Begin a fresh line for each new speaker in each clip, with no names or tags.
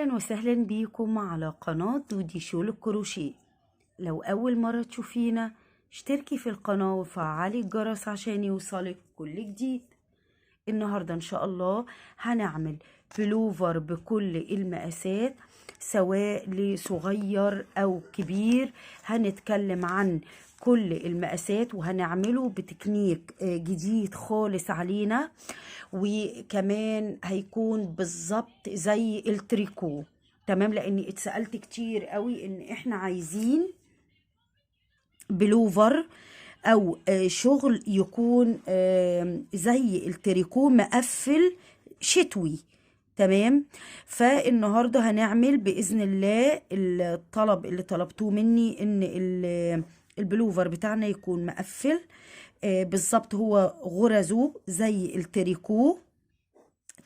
اهلا وسهلا بيكم على قناة دودي شو الكروشيه. لو اول مرة تشوفينا اشتركي في القناة وفعلي الجرس عشان يوصلك كل جديد. النهاردة ان شاء الله هنعمل بلوفر بكل المقاسات سواء لصغير او كبير. هنتكلم عن كل المقاسات وهنعمله بتكنيك جديد خالص علينا، وكمان هيكون بالظبط زي التريكو. تمام، لاني اتسألت كتير قوي ان احنا عايزين بلوفر او شغل يكون زي التريكو مقفل شتوي. تمام، فالنهارده هنعمل باذن الله الطلب اللي طلبتوه مني ان البلوفر بتاعنا يكون مقفل بالظبط، هو غرزه زي التريكو.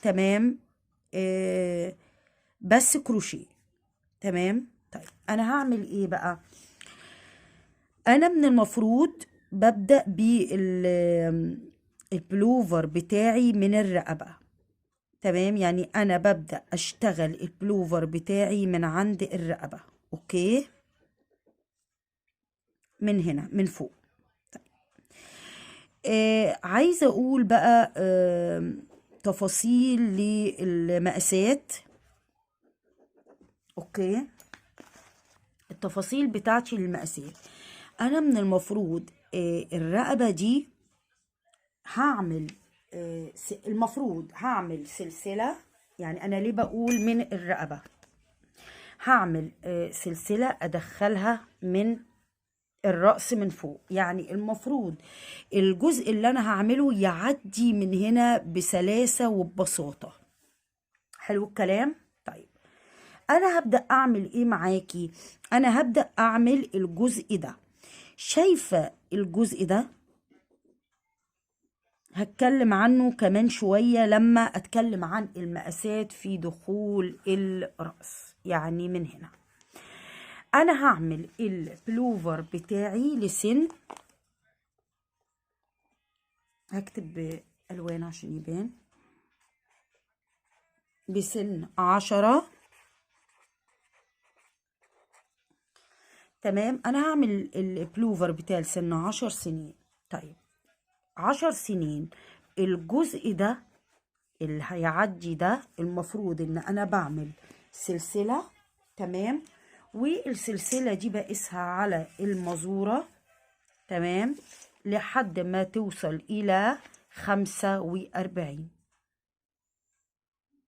تمام، بس كروشيه. تمام، طيب انا هعمل ايه بقى؟ انا من المفروض ببدأ بالبلوفر بتاعي من الرقبة. تمام، يعني انا ببدأ اشتغل البلوفر بتاعي من عند الرقبة. okay، من هنا من فوق. طيب. عايزة اقول بقى تفاصيل للمقاسات. okay، التفاصيل بتاعتي للمقاسات. انا من المفروض الرقبة دي هعمل المفروض هعمل سلسلة. يعني انا ليه بقول من الرقبة؟ هعمل سلسلة ادخلها من الرأس من فوق. يعني المفروض الجزء اللي انا هعمله يعدي من هنا بسلاسة وببساطة. حلو الكلام. طيب انا هبدأ اعمل ايه معاكي؟ انا هبدأ اعمل الجزء ده. شايفة الجزء ده؟ هتكلم عنه كمان شوية لما اتكلم عن المقاسات في دخول الرأس. يعني من هنا انا هعمل البلوفر بتاعي لسن، هكتب بألوان عشان يبان، بسن 10. تمام، انا هعمل البلوفر بتاعي لسن 10 سنين. طيب 10 سنين، الجزء ده اللي هيعدي ده المفروض ان انا بعمل سلسلة. تمام، والسلسلة دي بقيسها على المزورة. تمام، لحد ما توصل الى 45.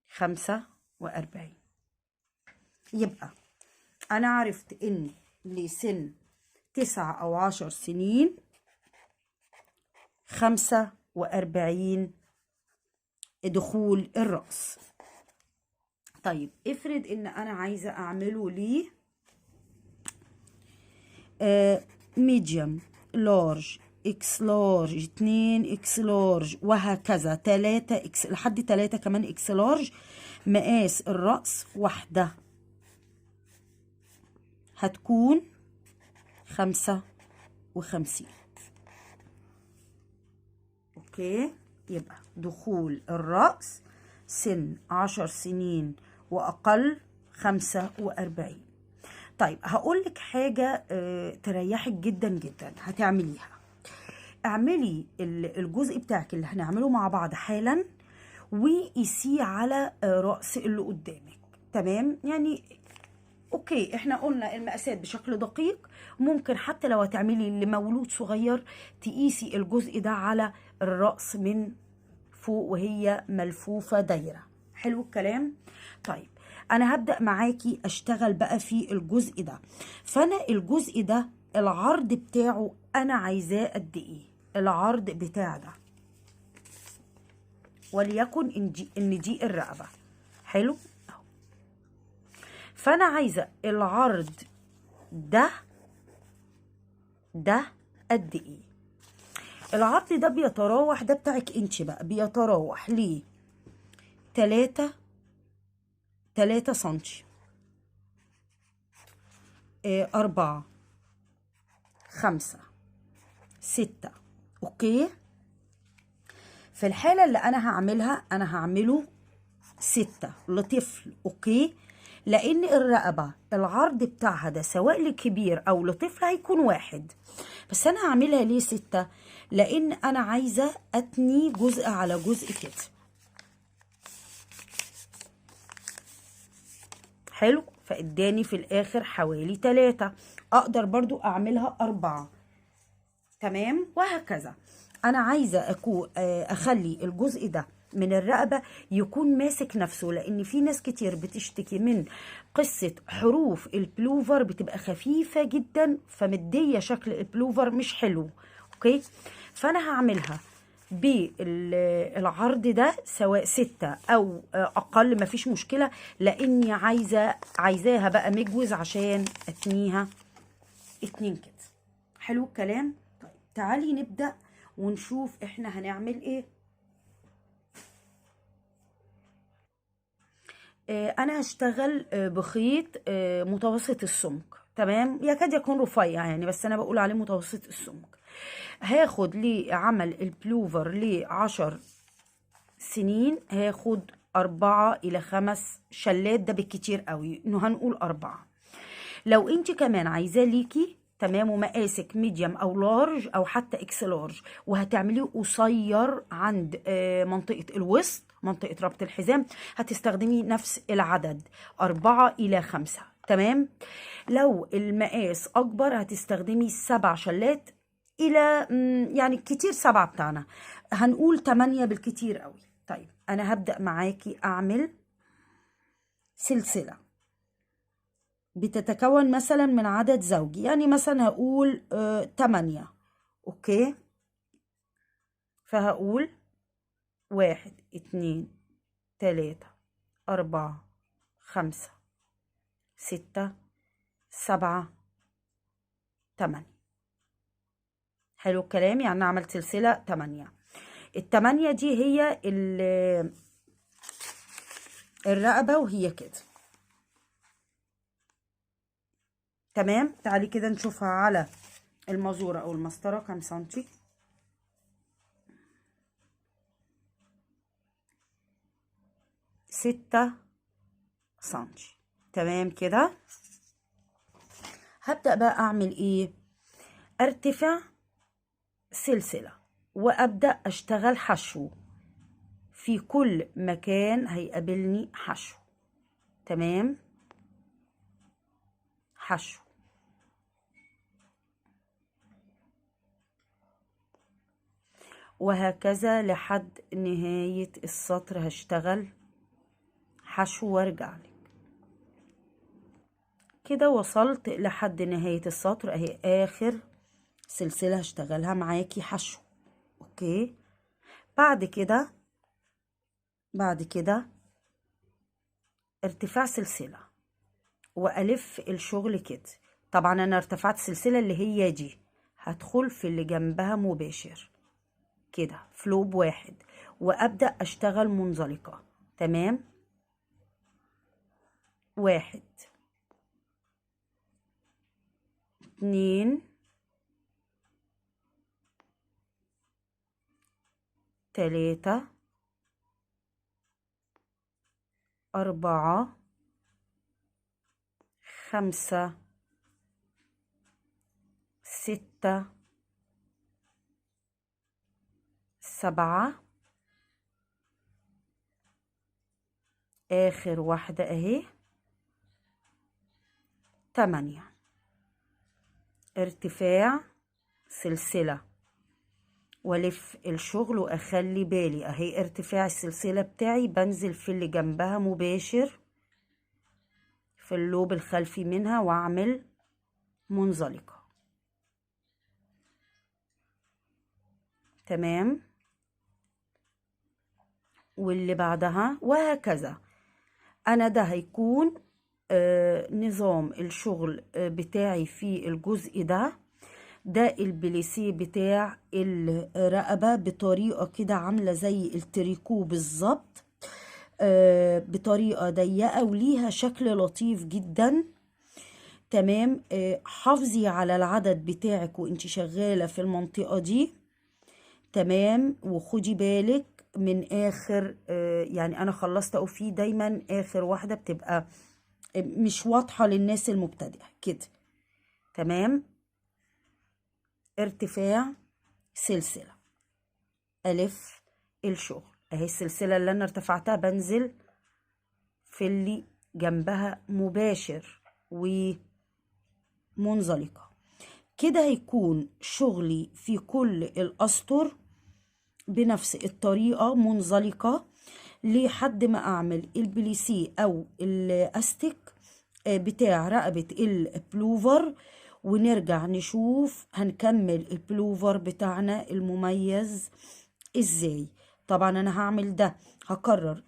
45. يبقى انا عرفت ان لسن 9 او 10 سنين 45 دخول الرأس. طيب افرض ان انا عايزة اعمله ليه medium، large، X large، 2 X large، وهكذا 3 X لحد 3 كمان X large. مقاس الرأس واحدة هتكون 55. okay، يبقى دخول الرأس سن 10 سنين وأقل 45. طيب هقولك حاجة تريحك جدا جدا هتعمليها. اعملي الجزء بتاعك اللي هنعمله مع بعض حالا وقيسيه على رأس اللي قدامك. تمام، يعني okay احنا قلنا المقاسات بشكل دقيق. ممكن حتى لو هتعملي لمولود صغير تقيسي الجزء ده على الرأس من فوق وهي ملفوفة دايرة. حلو الكلام. طيب انا هبدأ معاكي اشتغل بقى في الجزء ده. فانا الجزء ده العرض بتاعه انا عايزاه قد ايه؟ العرض بتاع ده وليكن ان دي الرقبة. حلو، فانا عايزة العرض ده قد ايه؟ العرض ده بيتراوح، ده بتاعك انت بقى، بيتراوح ليه 3 سنتي، 4، 5، 6. okay، في الحالة اللي انا هعملها انا هعمله 6 لطفل. okay، لان الرقبة العرض بتاعها ده سواء لكبير او لطفل هيكون واحد. بس انا هعملها ليه 6؟ لان انا عايزة اتني جزء على جزء كده. حلو، فاداني في الاخر حوالي 3. اقدر برضو اعملها 4. تمام، وهكذا. انا عايزة اخلي الجزء ده من الرقبة يكون ماسك نفسه، لان في ناس كتير بتشتكي من قصة حروف البلوفر بتبقى خفيفة جدا، فمدية شكل البلوفر مش حلو. okay، فانا هعملها بالعرض ده سواء 6 او اقل، مفيش مشكلة، لاني عايزاها بقى مجوز عشان اتنيها 2 كده. حلو الكلام. طيب تعالي نبدأ ونشوف احنا هنعمل ايه. انا هشتغل بخيط متوسط السمك. تمام، يكاد يكون رفيع يعني، بس انا بقول عليه متوسط السمك. هاخد لعمل البلوفر ل10 سنين، هاخد 4 إلى 5 شلات، ده بالكتير قوي، انه هنقول 4. لو انت كمان عايزاه ليكي، تمام، ومقاسك medium او large او حتى X large، وهتعمليه قصير عند منطقة الوسط، منطقة ربط الحزام، هتستخدمي نفس العدد 4 إلى 5. تمام، لو المقاس اكبر هتستخدمي 7 شلات الى يعني كتير 7 بتاعنا، هنقول 8 بالكتير قوي. طيب انا هبدأ معاكي اعمل سلسلة بتتكون مثلا من عدد زوجي، يعني مثلا هقول 8. okay، فهقول 1 2 3 4 5 6 7 8. حلو الكلام، يعني انا عملت سلسلة 8. ال8 دي هي الرقبة وهي كده. تمام، تعالي كده نشوفها على المازورة او المسطرة كام سنتي. 6 سنتي. تمام كده. هبدأ بقى اعمل ايه؟ ارتفع سلسلة وابدأ اشتغل حشو في كل مكان هيقابلني حشو. تمام، حشو. وهكذا لحد نهاية السطر هشتغل حشو وارجع لك. كده وصلت لحد نهاية السطر، اهي اخر سلسلة هشتغلها معاكي حشو. okay، بعد كده ارتفاع سلسلة والف الشغل كده. طبعا انا ارتفعت سلسلة اللي هي دي، هدخل في اللي جنبها مباشر كده ف loop 1 وابدأ اشتغل منزلقة. تمام، 1 2 3 4 5 6 7، آخر واحدة أهي 8. ارتفاع سلسلة والف الشغل واخلي بالي اهي ارتفاع السلسلة بتاعي، بنزل في اللي جنبها مباشر في اللوب الخلفي منها واعمل منزلقة. تمام، واللي بعدها وهكذا. انا ده هيكون نظام الشغل بتاعي في الجزء ده. ده البليسيه بتاع الرقبة بطريقة كده عاملة زي التريكو بالظبط، بطريقة ضيقة وليها شكل لطيف جدا. تمام، حافظي على العدد بتاعك وانت شغالة في المنطقة دي. تمام، وخدي بالك من آخر، يعني أنا خلصت أهو، في دايما آخر واحدة بتبقى مش واضحة للناس المبتدئة كده. تمام، ارتفاع سلسلة، ألف الشغل اهي السلسلة اللي انا ارتفعتها، بنزل في اللي جنبها مباشر ومنزلقة كده. هيكون شغلي في كل الأسطر بنفس الطريقة منزلقة لحد ما اعمل البليسيه او الاستيك بتاع رقبة البلوفر، ونرجع نشوف هنكمل البلوفر بتاعنا المميز ازاي. طبعا انا هعمل ده، هكرر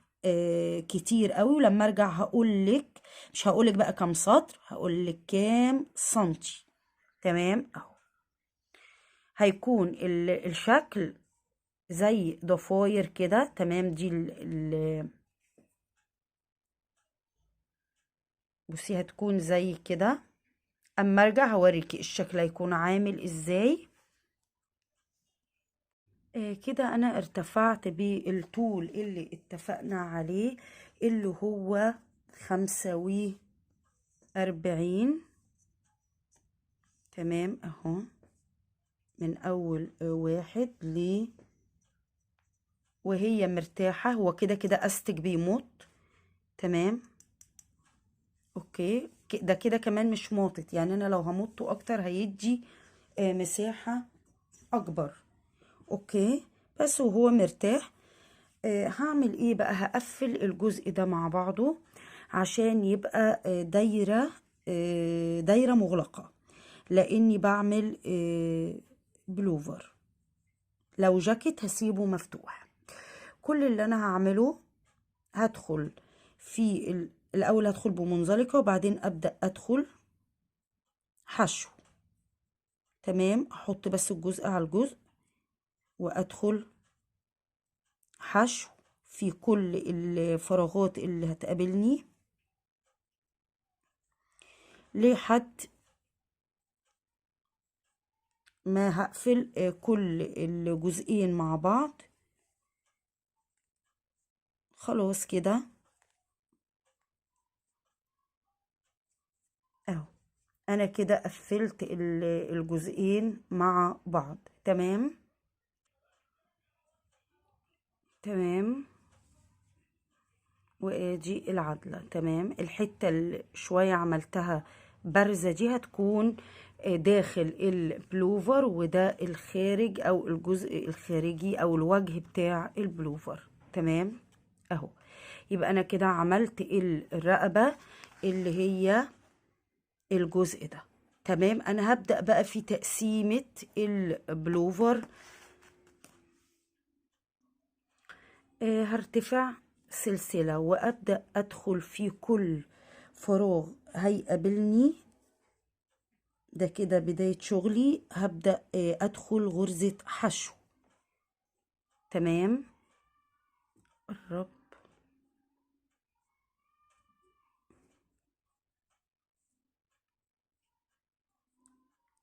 كتير قوي، ولما ارجع هقولك، مش هقولك بقى كام سطر، هقولك كام سنتي. تمام اهو هيكون الشكل زي ضفاير كده. تمام، دي بصي هتكون زي كده. اما ارجع هوريكي الشكل هيكون عامل ازاي. كده انا ارتفعت بالطول اللي اتفقنا عليه اللي هو 45. تمام اهو من اول واحد ل وهي مرتاحة، هو كده كده استك بيموت. تمام okay، ده كده كمان مش ماطط، يعني انا لو همطه اكتر هيدي مساحة اكبر. okay بس وهو مرتاح. هعمل ايه بقى؟ هقفل الجزء ده مع بعضه عشان يبقى دايرة مغلقة، لاني بعمل بلوفر. لو جاكيت هسيبه مفتوح. كل اللي انا هعمله هدخل في الاول، هدخل بمنزلقة وبعدين ابدأ ادخل حشو. تمام، احط بس الجزء على الجزء وادخل حشو في كل الفراغات اللي هتقابلني لحد ما هقفل كل الجزئين مع بعض. خلاص كده اهو، انا كده قفلت الجزئين مع بعض. تمام تمام، وادي العدلة. تمام، الحتة اللي شوية عملتها بارزة دي هتكون داخل البلوفر، وده الخارج او الجزء الخارجي او الوجه بتاع البلوفر. تمام اهو، يبقى انا كده عملت الرقبة اللي هي الجزء ده. تمام، انا هبدأ بقى في تقسيمة البلوفر. هرتفع سلسلة وأبدأ أدخل في كل فراغ هيقابلني. ده كده بداية شغلي. هبدأ أدخل غرزة حشو. تمام، قرب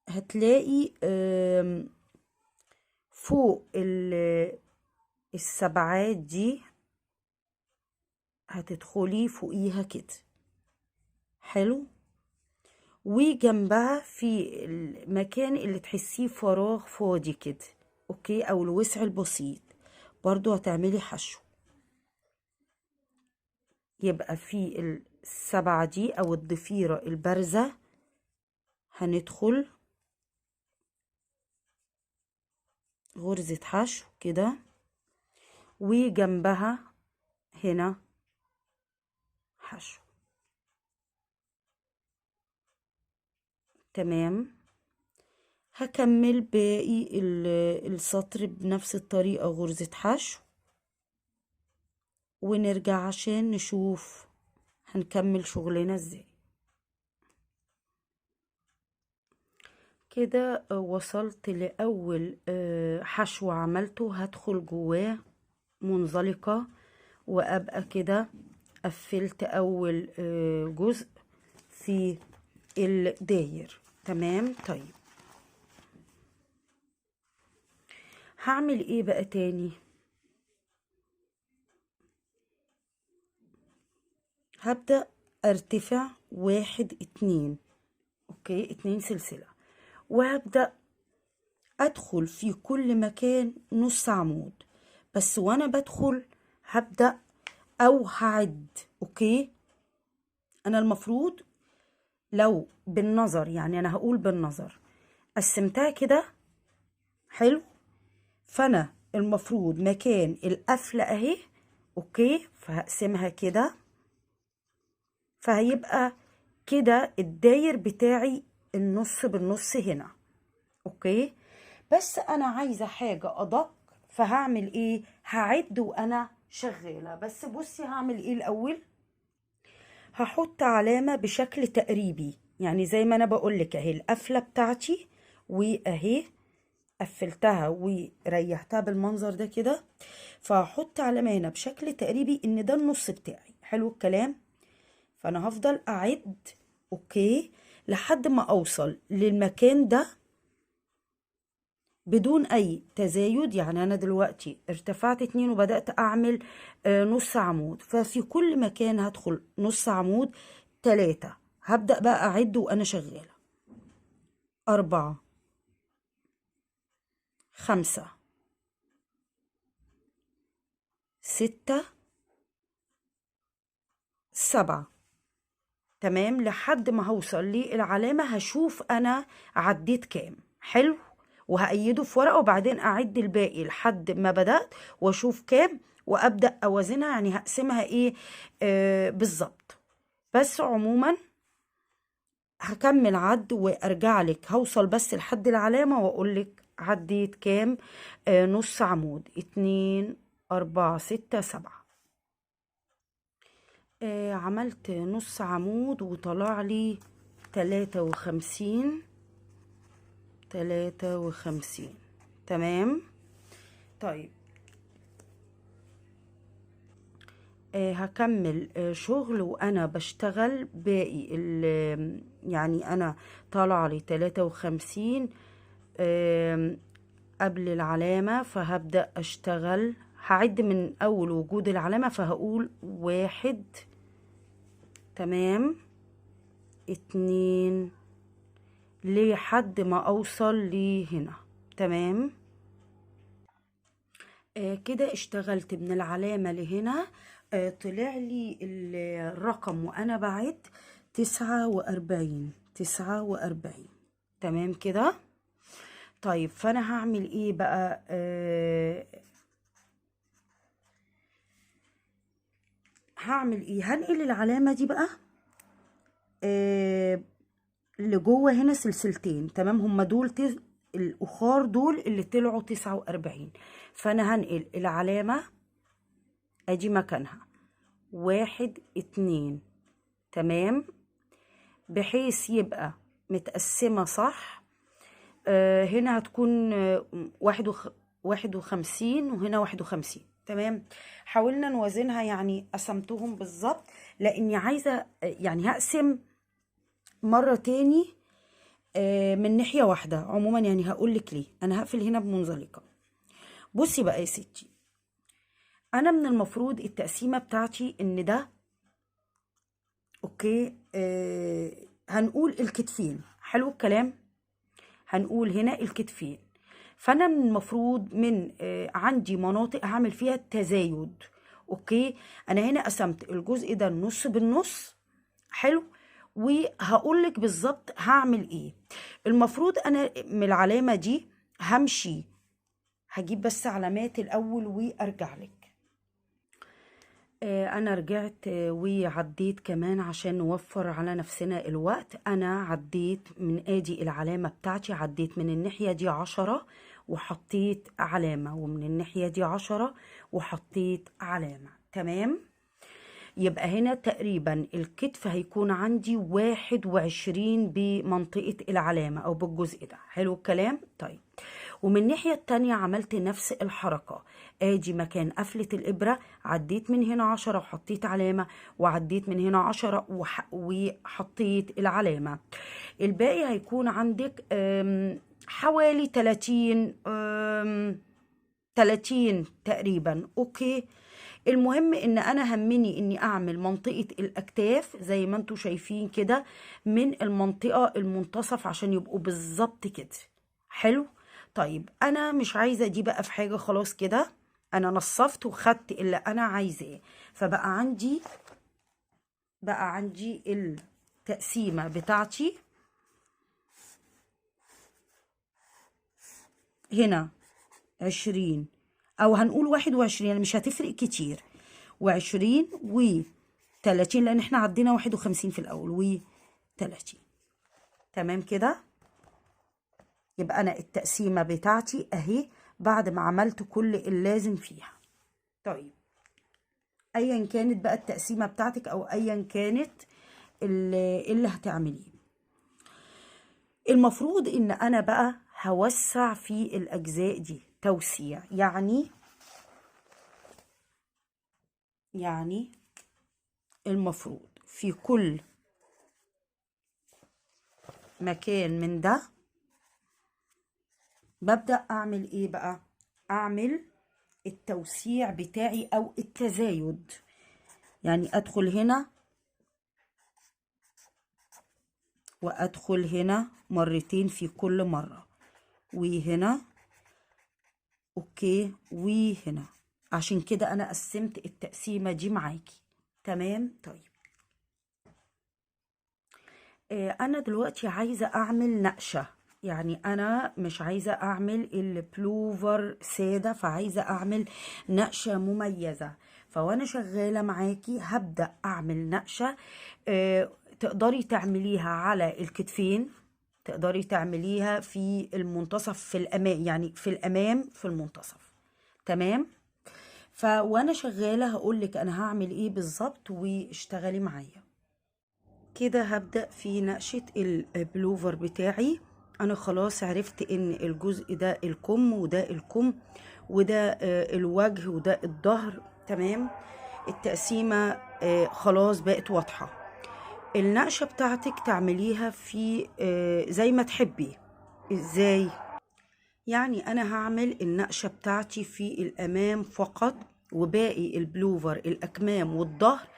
هتلاقي فوق السبعات دي هتدخلي فوقيها كده. حلو، وجنبها في المكان اللي تحسيه فراغ فاضي كده، okay، او الوسع البسيط برضو هتعملي حشو. يبقى في السبعة دي او الضفيرة البارزة هندخل غرزة حشو كده، وجنبها هنا حشو. تمام، هكمل باقي السطر بنفس الطريقة غرزة حشو، ونرجع عشان نشوف هنكمل شغلنا ازاي. كده وصلت لأول حشو عملته، هدخل جواه منزلقة وأبقى كده قفلت أول جزء في الداير. تمام، طيب هعمل ايه بقى تاني؟ هبدأ ارتفع 1 2، okay 2 سلسلة، وهبدأ ادخل في كل مكان نص عمود. بس وانا بدخل هبدأ او هعد. okay انا المفروض لو بالنظر، يعني انا هقول بالنظر قسمتها كده حلو، فانا المفروض مكان القفلة اهي، okay فهقسمها كده، فهيبقى كده الداير بتاعي النص بالنص هنا. okay بس انا عايزة حاجة ادق، فهعمل ايه؟ هعد وانا شغالة. بس بصي هعمل ايه الاول، هحط علامة بشكل تقريبي، يعني زي ما انا بقولك اهي القفلة بتاعتي واهي قفلتها وريحتها بالمنظر ده كده، فهحط علامة هنا بشكل تقريبي ان ده النص بتاعي. حلو الكلام. فانا هفضل اعد okay لحد ما اوصل للمكان ده بدون اي تزايد. يعني انا دلوقتي ارتفعت 2 وبدأت اعمل نص عمود، ففي كل مكان هدخل نص عمود 3. هبدأ بقى اعد وانا شغالة 4 5 6 7، تمام، لحد ما هوصل للعلامة. هشوف انا عديت كام. حلو، وهأيده في ورقة وبعدين أعد الباقي لحد ما بدأت وأشوف كام وأبدأ أوازنها، يعني هقسمها إيه بالظبط. بس عموما هكمل عد وأرجع لك، هوصل بس لحد العلامة وأقول لك عديت كام. نص عمود 2 4 6 7. عملت نص عمود وطلع لي 53 53، تمام. طيب هكمل شغل وانا بشتغل باقي يعني انا طالع لي 53 قبل العلامة، فهبدأ اشتغل، هعد من اول وجود العلامة، فهقول 1 تمام 2 لحد ما اوصل لهنا، تمام. كده اشتغلت من العلامة لهنا. طلع لي الرقم وانا بعد 49 49، تمام كده. طيب فانا هعمل ايه بقى؟ هعمل ايه؟ هنقل العلامة دي بقى لجوه هنا سلسلتين، تمام. هما دول الاخار دول اللي طلعوا 49، فانا هنقل العلامة ادي مكانها 1 2، تمام، بحيث يبقى متقسمة صح. هنا هتكون 51 وهنا 51، تمام. حاولنا نوازنها، يعني قسمتهم بالظبط، لاني عايزة يعني هقسم مرة تاني من ناحية واحدة. عموما يعني هقولك ليه انا هقفل هنا بمنزلقة. بصي بقى يا ستي، انا من المفروض التقسيمة بتاعتي ان ده okay هنقول الكتفين. حلو الكلام، هنقول هنا الكتفين. فانا من المفروض من عندي مناطق هعمل فيها التزايد. okay انا هنا قسمت الجزء ده النص بالنص، حلو، وهقولك بالظبط هعمل ايه. المفروض انا من العلامة دي همشي، هجيب بس علامات الاول وارجع لك. انا رجعت وعديت كمان عشان نوفر على نفسنا الوقت. انا عديت من ادي العلامة بتاعتي، عديت من الناحية دي 10 وحطيت علامة، ومن الناحية دي 10 وحطيت علامة، تمام. يبقى هنا تقريبا الكتف هيكون عندي 21 بمنطقة العلامة او بالجزء ده. حلو الكلام. طيب ومن الناحية التانية عملت نفس الحركة، ادي مكان قفلة الابرة عديت من هنا 10 وحطيت علامة، وعديت من هنا 10 وحطيت العلامة. الباقي هيكون عندك حوالي 30 تقريبا. okay المهم ان انا همني اني اعمل منطقة الاكتاف زي ما انتوا شايفين كده من المنطقة المنتصف عشان يبقوا بالظبط كده. حلو. طيب انا مش عايزة دي بقى في حاجة، خلاص كده انا نصفت وخدت اللي انا عايزاه، فبقى عندي بقى عندي التقسيمة بتاعتي هنا 20 او هنقول 21، يعني مش هتفرق كتير، و20 و30 لان احنا عدينا 51 في الاول، و30. تمام كده. يبقى انا التقسيمة بتاعتي اهي بعد ما عملت كل اللازم فيها. طيب ايا كانت بقى التقسيمة بتاعتك او ايا كانت اللي هتعمليه، المفروض ان انا بقى هوسع في الاجزاء دي توسيع، يعني المفروض في كل مكان من ده ببدأ اعمل ايه بقى؟ اعمل التوسيع بتاعي او التزايد، يعني ادخل هنا وادخل هنا مرتين في كل مرة، وهنا okay، وهنا. عشان كده انا قسمت التقسيمة دي معاكي. تمام. طيب انا دلوقتي عايزة اعمل نقشة، يعني انا مش عايزة اعمل البلوفر سادة، فعايزة اعمل نقشة مميزة. فوانا شغالة معاكي هبدأ اعمل نقشة تقدري تعمليها على الكتفين، تقدري تعمليها في المنتصف، في الامام، يعني في الامام في المنتصف. تمام. فوانا شغالة هقولك انا هعمل ايه بالظبط واشتغلي معايا كده. هبدأ في نقشة البلوفر بتاعي. انا خلاص عرفت ان الجزء ده الكم، وده الكم، وده الوجه، وده الظهر. تمام. التقسيمة خلاص بقت واضحة. النقشة بتاعتك تعمليها في زي ما تحبي. ازاي؟ يعني انا هعمل النقشة بتاعتي في الامام فقط، وباقي البلوفر الاكمام والظهر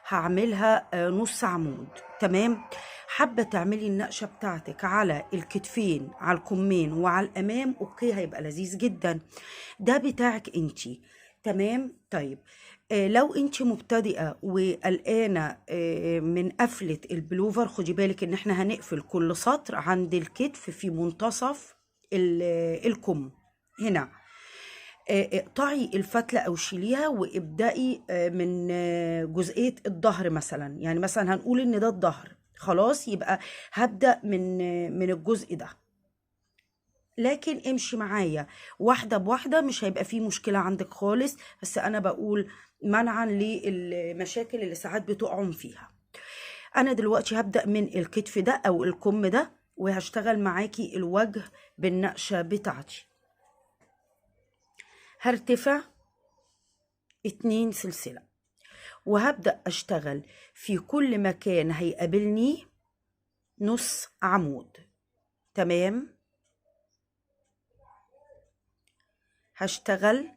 هعملها نص عمود. تمام. حابة تعملي النقشة بتاعتك على الكتفين، على الكمين، وعلى الامام، okay، هيبقى لذيذ جدا، ده بتاعك انتي. تمام. طيب لو انت مبتدئة وقلقانة من قفلة البلوفر، خدي بالك ان احنا هنقفل كل سطر عند الكتف في منتصف الكم هنا. اقطعي الفتلة او شيليها وابدأي من جزئية الظهر مثلا، يعني مثلا هنقول ان ده الظهر، خلاص يبقى هبدأ من الجزء ده. لكن امشي معايا واحدة بواحدة، مش هيبقى فيه مشكلة عندك خالص، بس انا بقول منعا للمشاكل اللي ساعات بتقعم فيها. انا دلوقتي هبدأ من الكتف ده او الكم ده، وهشتغل معاكي الوجه بالنقشة بتاعتي. هرتفع 2 سلسلة وهبدأ اشتغل في كل مكان هيقابلني نص عمود. تمام. هشتغل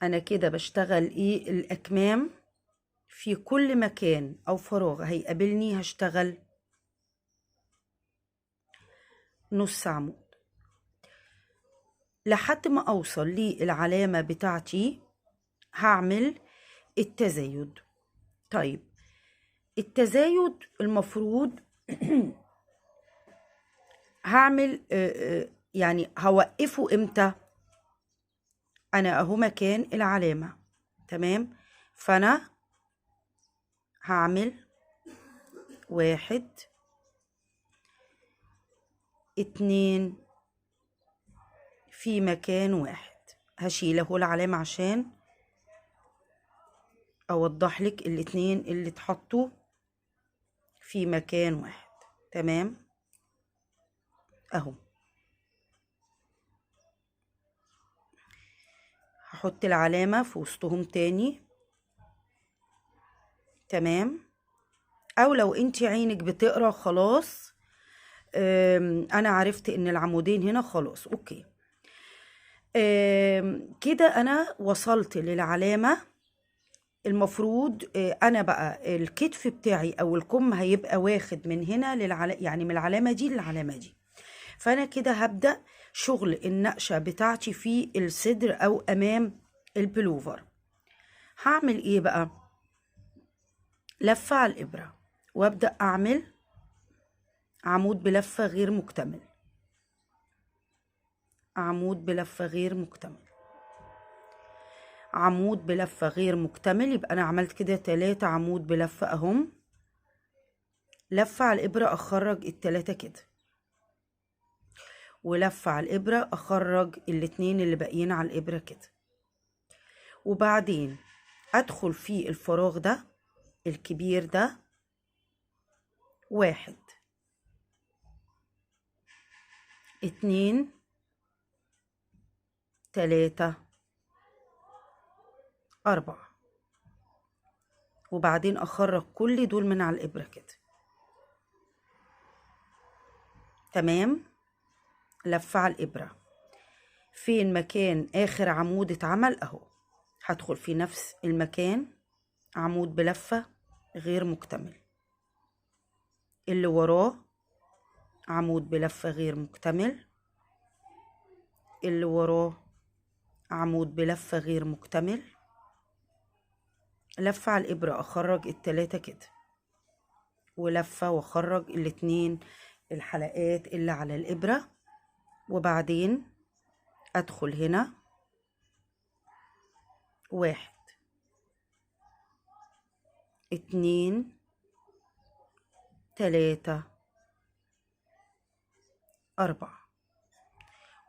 انا كده بشتغل ايه؟ الاكمام في كل مكان او فراغ هيقابلني هشتغل نص عمود لحد ما اوصل للعلامة بتاعتي. هعمل التزايد. طيب التزايد المفروض هعمل يعني هوقفه امتى؟ انا اهو مكان العلامة. تمام. فانا هعمل 1 2 في مكان واحد. هشيل اهو العلامة عشان اوضح لك الاتنين اللي اتحطوا في مكان واحد. تمام اهو. هحط العلامة في وسطهم تاني. تمام. او لو انتي عينك بتقرا خلاص، انا عرفت ان العمودين هنا خلاص okay. كده انا وصلت للعلامة. المفروض انا بقى الكتف بتاعي او الكم هيبقى واخد من هنا يعني من العلامة دي للعلامة دي. فانا كده هبدأ شغل النقشة بتاعتي في الصدر او امام البلوفر. هعمل ايه بقى؟ لفة على الابرة وابدأ اعمل عمود بلفة غير مكتمل، عمود بلفة غير مكتمل، عمود بلفة غير مكتمل. يبقى انا عملت كده 3 عمود بلفة اهم. لفة على الابرة اخرج ال3 كده، ولفة على الابرة اخرج ال2 اللي باقيين على الابرة كده، وبعدين ادخل في الفراغ ده الكبير ده 1 2 3 4، وبعدين اخرج كل دول من على الابرة كده. تمام. لفة على الابرة فين مكان اخر عمود اتعمل اهو، هدخل في نفس المكان عمود بلفة غير مكتمل، اللي وراه عمود بلفة غير مكتمل، اللي وراه عمود بلفة غير مكتمل. لفة على الإبرة أخرج ال3 كده، ولفة وأخرج ال2 الحلقات اللي على الإبرة، وبعدين أدخل هنا 1 2 3 4،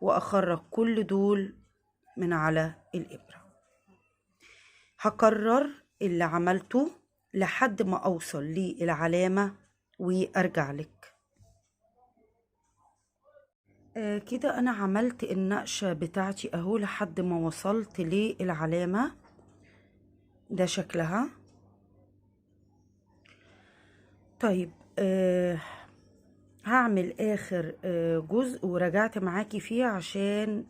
وأخرج كل دول من على الإبرة. هكرر اللي عملته لحد ما أوصل للعلامة وأرجع لك. كده أنا عملت النقشة بتاعتي أهو لحد ما وصلت للعلامة، ده شكلها. طيب هعمل آخر جزء ورجعت معاكي فيه عشان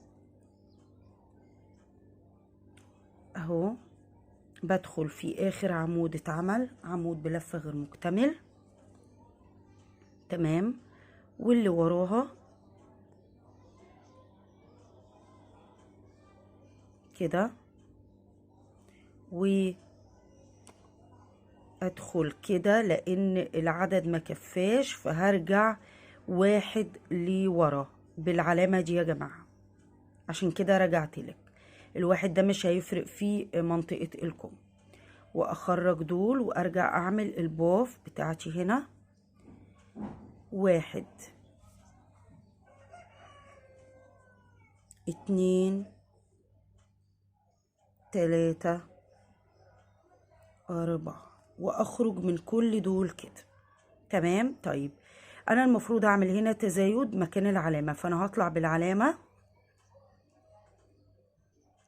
اهو بدخل في آخر عمود اتعمل، عمود بلفة غير مكتمل. تمام. واللي وراها كده، وادخل كده لان العدد ما كفاش، فهرجع 1 لورا بالعلامة دي يا جماعة، عشان كده رجعت لك. الواحد ده مش هيفرق في منطقة الكم. واخرج دول وارجع اعمل الباف بتاعتي هنا 1 2 3 4، واخرج من كل دول كده. تمام. طيب انا المفروض اعمل هنا تزايد مكان العلامة، فانا هطلع بالعلامة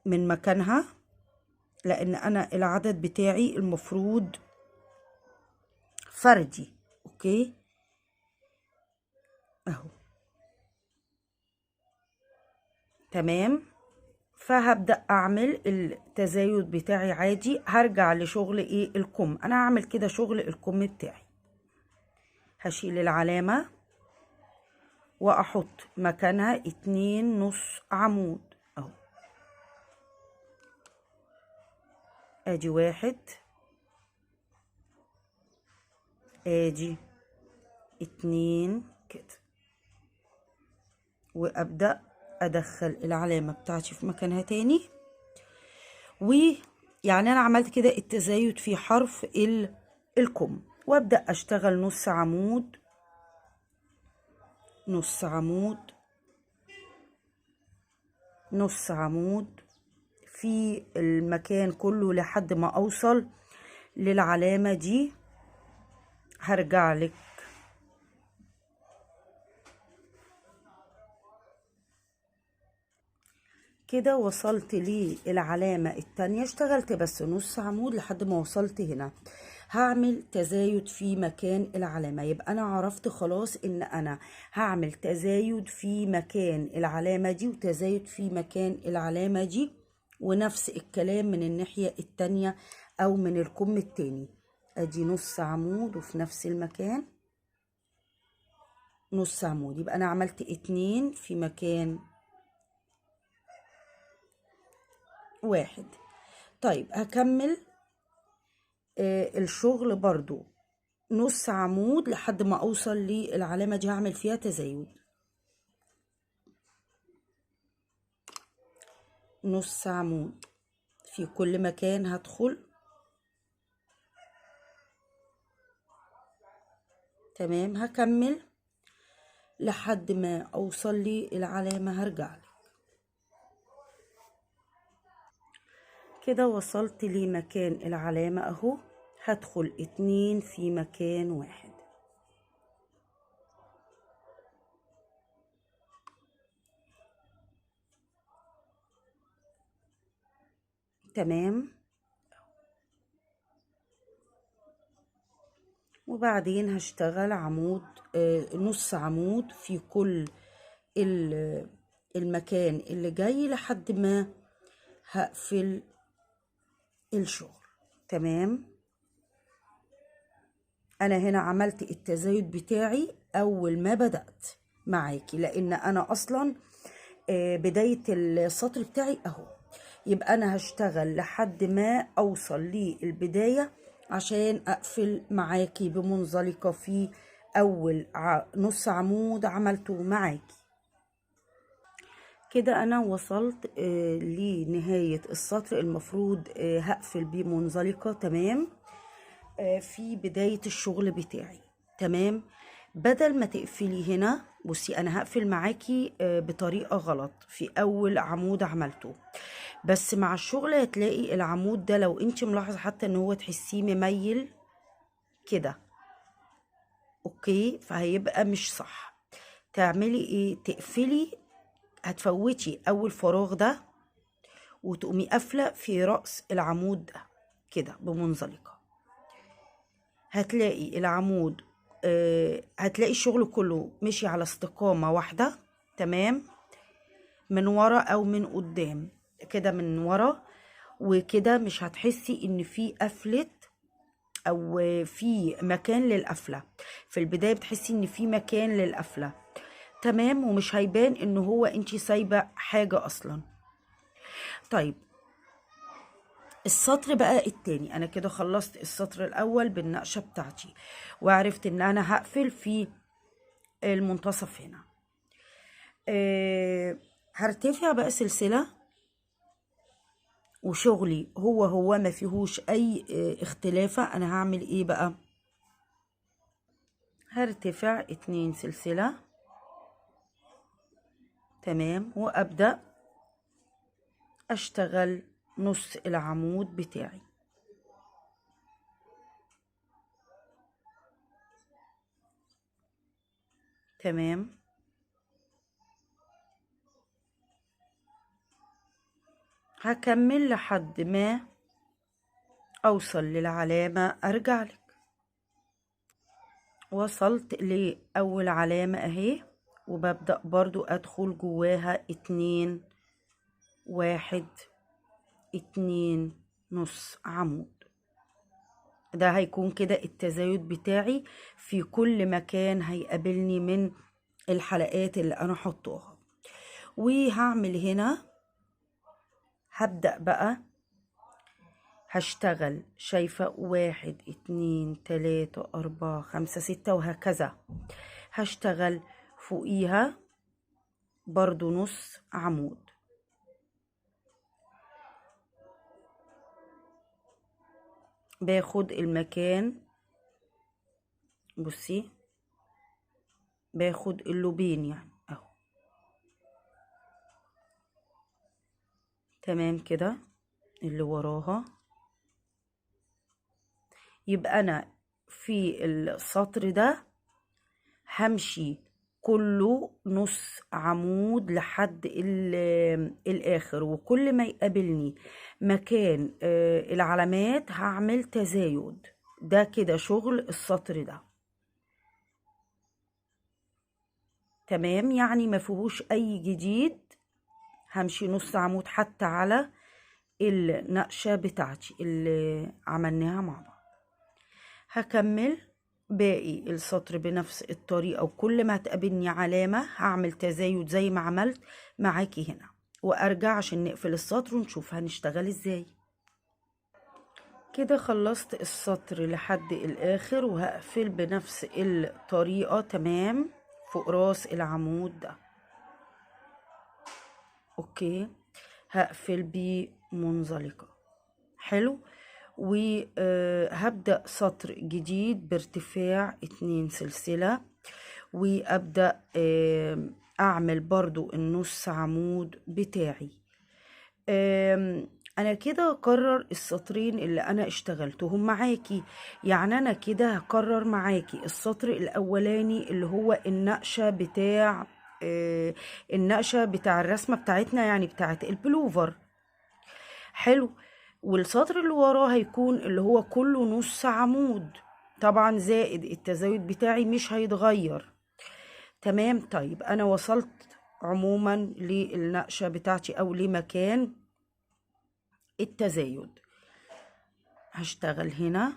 من مكانها لان انا العدد بتاعي المفروض فردي. okay اهو. تمام. فهبدأ اعمل التزايد بتاعي عادي. هرجع لشغل ايه الكم. انا هعمل كده شغل الكم بتاعي، هشيل العلامة واحط مكانها 2 نص عمود اهو، ادي 1 ادي 2 كده، وابدأ ادخل العلامة بتاعتي في مكانها تاني. ويعني انا عملت كده التزايد في حرف الكم، وابدأ اشتغل نص عمود نص عمود نص عمود في المكان كله لحد ما اوصل للعلامة دي. هرجع لك كده. وصلت للعلامة التانية، اشتغلت بس نص عمود لحد ما وصلت هنا. هعمل تزايد في مكان العلامة. يبقى انا عرفت خلاص ان انا هعمل تزايد في مكان العلامة دي وتزايد في مكان العلامة دي، ونفس الكلام من الناحية التانية او من الكم التاني. ادي نص عمود وفي نفس المكان نص عمود، يبقى انا عملت 2 في مكان 1. طيب هكمل الشغل برضو نص عمود لحد ما اوصل للعلامة دي، هعمل فيها تزايد نص عمود في كل مكان. هدخل تمام، هكمل لحد ما اوصل للعلامة، هرجع لك. كده وصلت لمكان العلامة اهو، هدخل 2 في مكان 1. تمام، وبعدين هشتغل عمود نص عمود في كل المكان اللي جاي لحد ما هقفل الشغل. تمام، انا هنا عملت التزايد بتاعي اول ما بدأت معاكي، لان انا اصلا بداية السطر بتاعي اهو، يبقى انا هشتغل لحد ما اوصل للبداية عشان اقفل معاكي بمنزلقة في اول نص عمود عملته معاكي. كده انا وصلت لنهاية السطر، المفروض هقفل بمنزلقة. تمام، في بداية الشغل بتاعي. تمام، بدل ما تقفلي هنا، بصي انا هقفل معاكي بطريقة غلط في اول عمود عملته، بس مع الشغل هتلاقي العمود ده لو انت ملاحظة حتى ان هو تحسيه مميل كده، okay، فهيبقى مش صح. تعملي ايه؟ تقفلي، هتفوتي اول فراغ ده وتقومي قافلة في رأس العمود ده كده بمنزلقة. هتلاقي العمود هتلاقي الشغل كله مشي على استقامة واحدة. تمام، من ورا او من قدام كده، من ورا وكده مش هتحسي ان في قفلة او في مكان للقفلة. في البداية بتحسي ان في مكان للقفلة. تمام، ومش هيبان ان هو انتي سايبة حاجة اصلا. طيب السطر بقى التاني، انا كده خلصت السطر الاول بالنقشة بتاعتي وعرفت ان انا هقفل في المنتصف هنا. هرتفع بقى سلسلة، وشغلي هو هو ما فيهوش اي اختلافة. انا هعمل ايه بقى؟ هرتفع 2 سلسلة. تمام، وابدأ اشتغل نص العمود بتاعي. تمام، هكمل لحد ما اوصل للعلامة، ارجع لك. وصلت لأول علامة اهي، وببدأ برضو ادخل جواها 2 1 2 نص عمود. ده هيكون كده التزايد بتاعي في كل مكان هيقابلني من الحلقات اللي انا حطاها. وهعمل هنا، هبدأ بقى هشتغل شايفة 1 2 3 4 5 6 وهكذا. هشتغل فوقيها برضو نص عمود. باخد المكان، بصي باخد اللوبين يعني اهو. تمام كده، اللي وراها. يبقى انا في السطر ده همشي كله نص عمود لحد الاخر، وكل ما يقابلني مكان العلامات هعمل تزايد ده كده شغل السطر ده. تمام، يعني ما فيهوش اي جديد. همشي نص عمود حتى على النقشة بتاعتي اللي عملناها مع بعض. هكمل باقي السطر بنفس الطريقة، وكل ما هتقابلني علامة هعمل تزايد زي ما عملت معاكي هنا، وارجع عشان نقفل السطر ونشوف هنشتغل ازاي. كده خلصت السطر لحد الاخر، وهقفل بنفس الطريقة. تمام، فوق راس العمود ده. okay، هقفل بمنزلقة. حلو، وهبدأ سطر جديد بارتفاع 2 سلسلة، وابدأ اعمل برضو النص عمود بتاعي. انا كده هكرر السطرين اللي انا اشتغلتهم معاكي، يعني انا كده هكرر معاكي السطر الاولاني اللي هو النقشة بتاع النقشة بتاع الرسمة بتاعتنا، يعني بتاعت البلوفر. حلو، والسطر اللي وراه هيكون اللي هو كله نص عمود، طبعا زائد التزايد بتاعي مش هيتغير. تمام، طيب انا وصلت عموما للنقشة بتاعتي او لمكان التزايد. هشتغل هنا،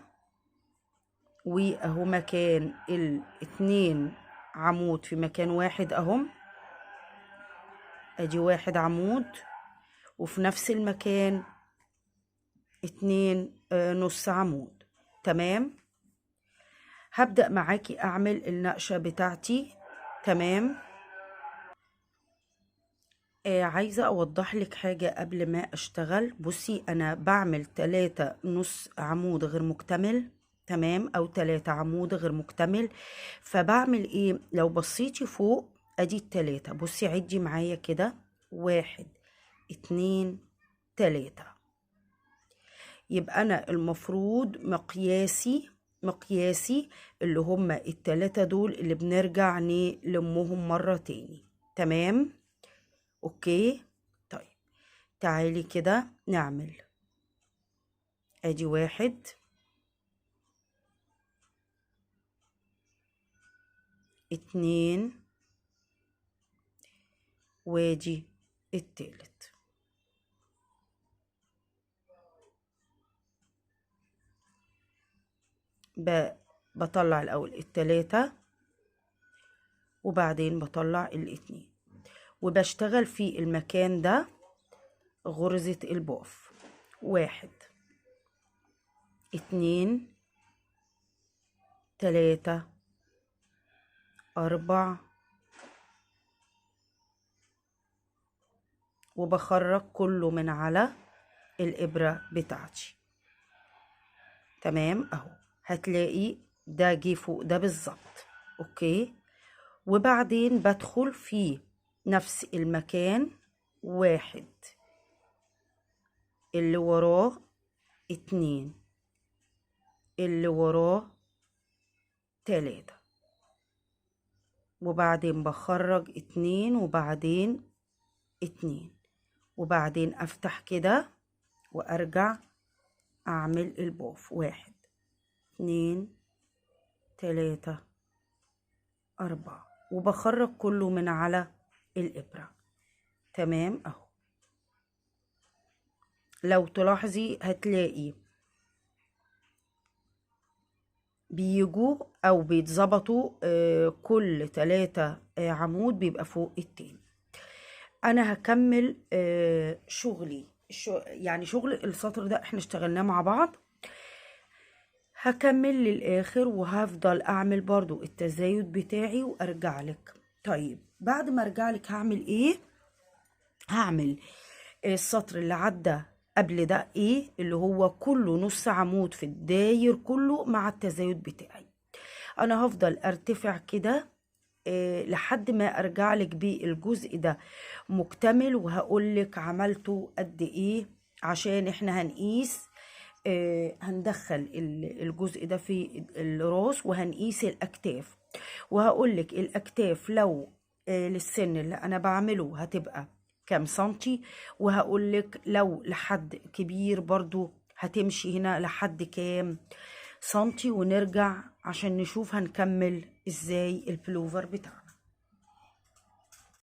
واهو مكان الاتنين عمود في مكان واحد اهم، ادي واحد عمود، وفي نفس المكان 2 نص عمود. تمام، هبدأ معاكي اعمل النقشة بتاعتي. تمام، عايزة اوضح لك حاجة قبل ما اشتغل. بصي، انا بعمل 3 نص عمود غير مكتمل، تمام، او 3 عمود غير مكتمل. فبعمل ايه؟ لو بصيتي فوق ادي ال3، بصي عدي معايا كده، 1 2 3. يبقى انا المفروض مقياسي اللي هما ال3 دول اللي بنرجع نلمهم مرة تاني. تمام، okay. طيب تعالي كده نعمل ادي 1 2 وادي التالت. بطلع الاول ال3 وبعدين بطلع ال2، وبشتغل في المكان ده غرزة الباف. 1 2 3 4، وبخرج كله من على الإبرة بتاعتي. تمام اهو، هتلاقي ده جه فوق ده بالظبط. okay، وبعدين بدخل في نفس المكان، 1 اللي وراه 2 اللي وراه 3، وبعدين بخرج 2 وبعدين 2، وبعدين افتح كده وارجع اعمل البوف. 1 2 3 4، وبخرج كله من على الإبرة. تمام اهو، لو تلاحظي هتلاقي بيجوا او بيتظبطوا كل 3 عمود بيبقى فوق التاني. انا هكمل شغلي، يعني شغل السطر ده احنا اشتغلناه مع بعض، هكمل للاخر وهفضل اعمل برضو التزايد بتاعي وارجع لك. طيب بعد ما ارجع لك هعمل ايه؟ هعمل السطر اللي عدى قبل ده ايه، اللي هو كله نص عمود في الداير كله مع التزايد بتاعي. انا هفضل ارتفع كده لحد ما ارجع لك بالجزء ده مكتمل، وهقول لك عملته قد ايه، عشان احنا هنقيس، هندخل الجزء ده في الراس وهنقيس الاكتاف، وهقول لك الاكتاف لو للسن اللي انا بعمله هتبقى كام سنتي، وهقول لك لو لحد كبير برضو هتمشي هنا لحد كام سنتي، ونرجع عشان نشوف هنكمل ازاي البلوفر بتاعنا.